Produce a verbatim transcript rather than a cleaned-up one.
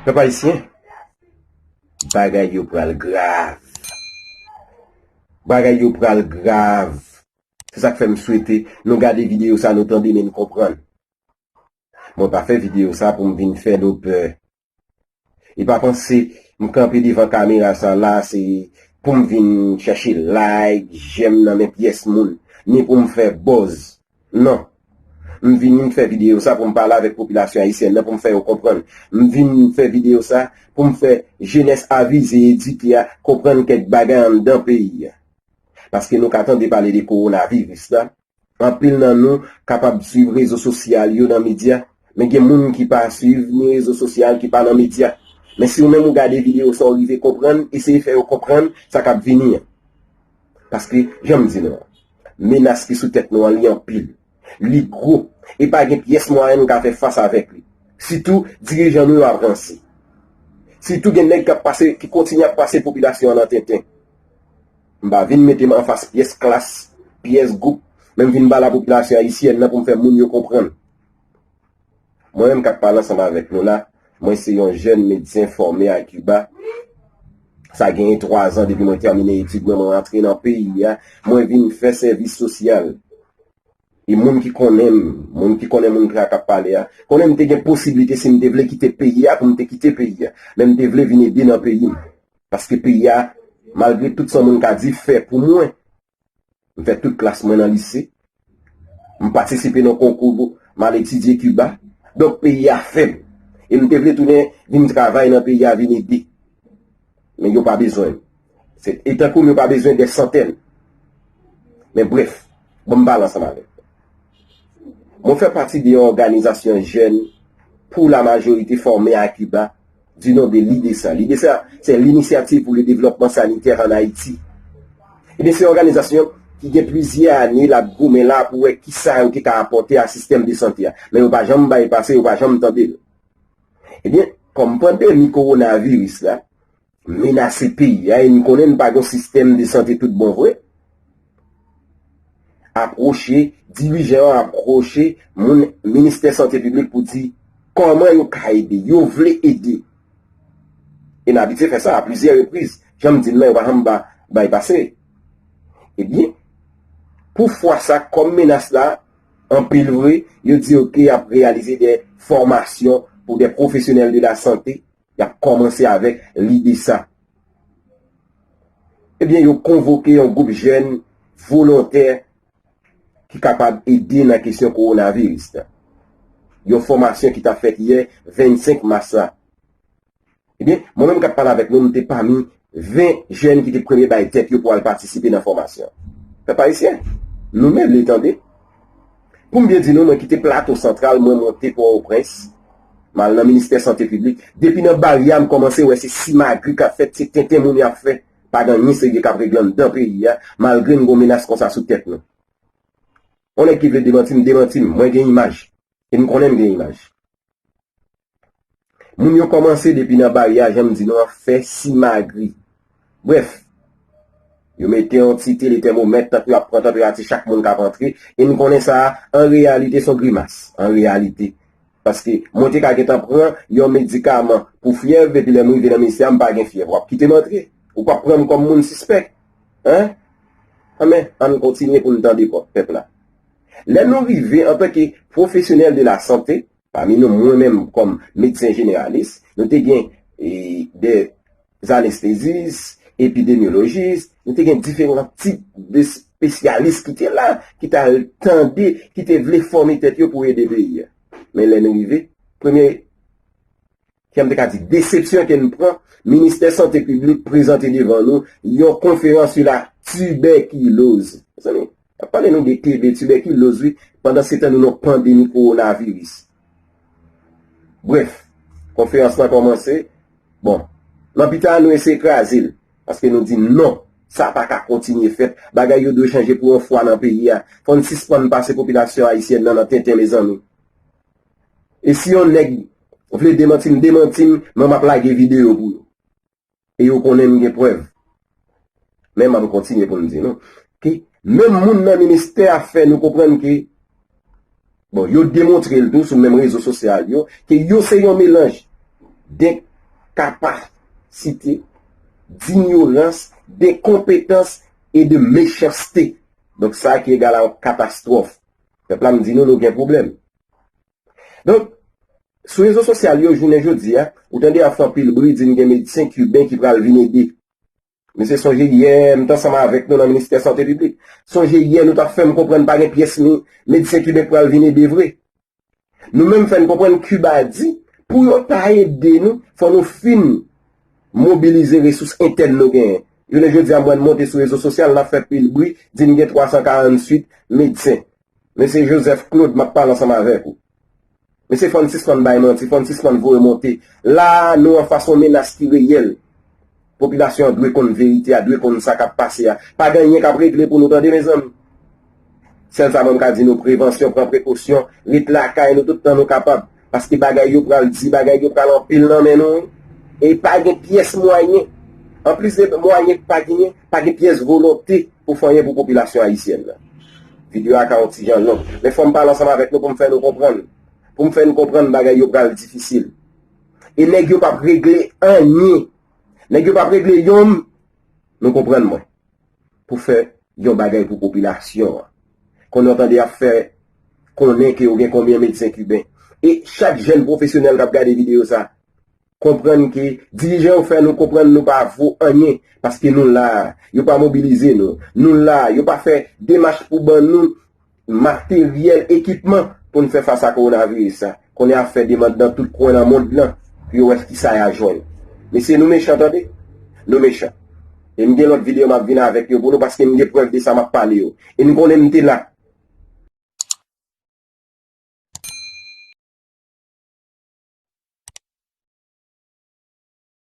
Pèp ayisyen, bagay yo pral grav. Bagay yo pral grav. Se sa k fè m swete nou gade videyo sa, nou tande, men n konprann. Mwen pa fè videyo sa pou m vin fè nou pè. E pa panse m kanpe devan kamera sa la, se pou m vin chèche like, j'aime nan men pyès moun, ni pou m fè buzz. Non. M vin, m fè videyo sa pou m pale avèk popilasyon ayisyèn nan, pou m fè yo konprann. M vin fè videyo sa pou m fè jenès avize, edike a, konprann kèk bagay anndan peyi a. Paske nou ka tande pale de kowonaviris la. Anpil nan nou kapab swiv rezo sosyal yo nan medya, men gen moun ki pa swiv ni rezo sosyal, ki pa nan medya. Men si ou menm ou gade videyo sa, ou rive konprann, eseye fè yo konprann sa k ap vini an. Paske, jan m di nou an, menas ki sou tèt nou an, li anpil. Li gwo. E pa gen pyès mwayen nou ka fè fas avèk li. Sitou, dirijan nou yo ap ranse. Sitou, gen nèg k ap pase, ki kontinye ap pase popilasyon an nan tenten. M pa vin mete m anfas pyès klas, pyès gwoup, men m vin ba la popilasyon ayisyèn nan pou m fè moun yo konprann. Mwen menm k ap pale ansanm avèk nou la, mwen se yon jèn medsen fòme a Kiba. Sa genyen twa zan depi mwen tèmine etid mwen, mwen antre nan peyi a, mwen vin fè sèvis sosyal. E moun ki konnen m, moun ki konnen moun sa k ap pale a, konnen m te gen posiblite, si m te vle kite peyi a, pou m te kite peyi a. Men m te vle vin ede nan peyi m. Paske peyi a, malgre tout sa moun ka di, fè pou mwen. M fè tout klas mwen nan lise. M patisipe nan konkou, m al etidye Kiba. Donk, peyi a fèb. E m te vle tounen vin travay nan peyi a, vin ede. Men yo pa bezwen m. Se, e tankou m, yo pa bezwen dè santèn. Men brèf, bon, m pale ansanm avèk. Mwen fè pati de yon òganizasyon jèn pou la majorite fòme a Kiba, di non de lidesa. Lidesa, se l'Initiative pour le Développement Sanitaire en Haïti. Ebyen, se yon òganizasyon ki gen plizyè ane l ap goumen la pou wè kisa yo te ka apòte a sistèm de sante a. Men yo pa janm bay pase, yo pa janm tande l. Ebyen, kòm pandemi kowonaviris la menase peyi a, e n konnen n pa gen sistèm de sante tout bon vre, apwoche, dirijan yo apwoche moun ministè sante piblik pou di kòman yo ka ede, yo vle ede. E n abitye fè sa a plizyè repriz. Jan m di n nan, yo pa janm ba, bay pase. Ebyen, pou fwa sa, kòm menas la anpil vre, yo di, oke, y ap reyalize de fòmasyon pou de pwofesyonèl de la sante. Y ap kòmanse avèk lide sa. Ebyen, yo konvoke yon gwoup jèn volontè ki kapab ede nan kesyon kowonaviris la. Yon fòmasyon ki t ap fèt yè, vennsenk mas la. Ebyen, mwen menm k ap pale avèk nou, m te pami ven jèn ki te premye bay tèt yo pou al patisipe nan fòmasyon. Pèp ayisyen, nou menm, li tande. Pou m byen di nou, mwen kite Plato Santral, mwen monte Pòtoprens, m al nan ministè sante piblik. Depi nan Baryè a, m kòmanse wè se simagri k ap fèt, se tenten moun y ap fè. Pa gen anyen serye k ap regle anndan peyi a, malgre n gen menas konsa sou tèt nou. Yon nèg ki vle demanti m, demanti m. Mwen gen imaj. E m konnen m gen imaj. Moun yo kòmanse depi nan Baryè a, jan m di nou an, fè simagri. Brèf, yo mete yon ti tele tèmomèt, tankou y ap pran tanperati chak moun k ap antre, e n konnen sa a, an reyalite, se yon grimas, an reyalite. Paske mwen te ka gentan pran yon medikaman pou fyèv, epi lè m rive nan ministè a, m pa gen fyèv. W ap kite m antre? Ou p ap pran m kòm moun sispèk? Hein? Anben, ann kontinye pou n tande pèp la. Lè nou rive antanke pwofesyonèl de la sante, pami nou, mwen menm kòm medsen jeneralis, nou te gen, e, de anestezis, epidemyolojis, nou te gen diferan tip de espesyalis ki te la, ki t al tande, ki te vle fòme tèt yo pou ede peyi a. Men lè nou rive, premye, jan m te ka di, desepsyon ke n pran, ministè sante piblik prezante devan nou yon konferans sou la tibèkiloz. Mezanmi, y ap pale nou de T B, tibèkiloz, wi, pandan se tan nou nan pandemi kowonaviris. Brèf, konferans lan kòmanse. Bon, nan pita a, nou eseye kraze l, paske nou di non, sa pa ka kontinye fèt. Bagay yo dwe chanje pou yon fwa nan peyi a. Fò n sispann pase popilasyon ayisyèn nan nan tenten, mezanmi. E si yon nèg vle demanti m, demanti m, men m ap lage videyo pou yo. E yo konnen m gen prèv. Men m ap kontinye pou m di nou ke menm moun nan ministè a fè nou konprann ke, bon, yo demontre l tou sou menm rezo sosyal yo, ke yo se yon melanj de kapasite, dinyorans, denkonpetans e de mechanste. Donk, sa ki egal a yon katastwòf. Pèp la, m di nou, nou gen pwoblèm. Donk, sou rezo sosyal yo, jounen jodi a, ou tande y ap fè anpil bri, di n gen medsen kiben ki pral vin ede. Mesye, sonje yè, m t ansanm avèk nou nan ministè sante piblik. Sonje yè, nou t ap fè m konprann pa gen pyès mi-, medsen kiben k pral vin ede vre. Nou menm fè n konprann Kiba di, pou yo ta ede nou, fò nou fin mobilize resous entèn nou genyen. Jounen jodi a, m wè n monte sou rezo sosyal, n ap fè pil bri, di n gen twa san karanntuit medsen. Mesye Joseph Claude, m ap pale ansanm avèk ou. Mesye, fò n sispann bay manti, fò n sispann voye monte. La a, nou anfas yon menas ki reyèl. Popilasyon an dwe konn verite a, dwe konn sa k ap pase a. Pa gen anyen k ap regle pou nou, tande, mezanmi. Sèl sa mwen m ka di nou, prevansyon, pran prekosyon, ret lakay nou tout tan nou kapab. Paske bagay yo pral di, bagay yo pral anpil nan men nou, wi. E pa gen pyès mwayen. Anplis de mwayen k pa genyen, pa gen pyès volonte pou fè anyen pou popilasyon ayisyèn nan. Videyo a ka yon ti jan long, men fò m pale ansanm avèk nou pou m fè nou konprann. Pou m fè n konprann bagay yo pral difisil. E nèg yo p ap regle anyen. Nèg yo p ap regle yonm, nou konprann mwen, pou fè yon bagay pou popilasyon an. Konnen w tande y ap fè konnen ke yo gen konbyen medsen kiben. E chak jèn pwofesyonèl k ap gade videyo sa, konprann ke dirijan yo fè nou konprann nou pa vo anyen, paske nou la a, yo pa mobilize nou. Nou la a, yo pa fè demach pou ban nou materyèl, ekipman pou n fè fas a kowonaviris sa. Konnen y ap fè demann nan tout kwen nan mond lan pou yo wè kisa y a jwenn. Mesye, nou mechan, tande. Nou mechan. E m gen lòt videyo m ap vin avèk yo pou nou, paske m gen prèv de sa m ap pale yo. E n konnen m te la.